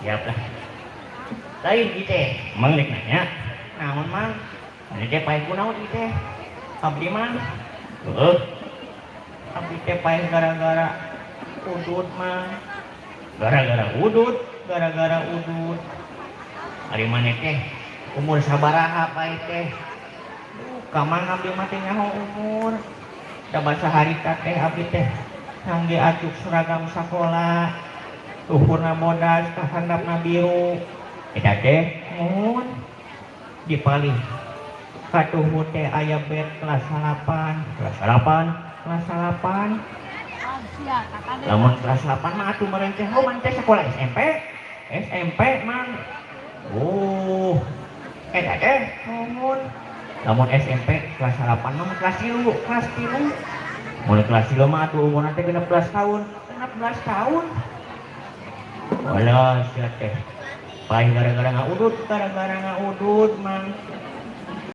Siap lah. Lain ieu teh, Mang rek nanya. Naon, Mang? Ini teh paeh kunaon ieu teh? Abdi, Mang. Heuh. Abdi teh paeh gara-gara udud, Mang. Gara-gara udud, gara-gara udud. Ari maneh teh umur sabaraha paeh teh? Duh, Mang, abdi mah teh nyaho umur. Da basa harita teh abdi teh ngangge acuk seragam sakola. Luhurna bodas, ka handapna biru. Eta teh muhun di palih katuhu teh aya bed kelas 8, kelas 8, kelas 8. Lamun kelas 8 mah atuh meureun teh, oh, maneh teh sekolah SMP? SMP, Mang. Oh, eta teh muhun. Lamun SMP kelas 8 mah kelas 3, kelas 3. Mun kelas 3 mah atuh umurna teh 16 tahun, 16 tahun. Walah, sia teh. Paeh gara-gara ngaudud, gara-gara ngaudud, Mang.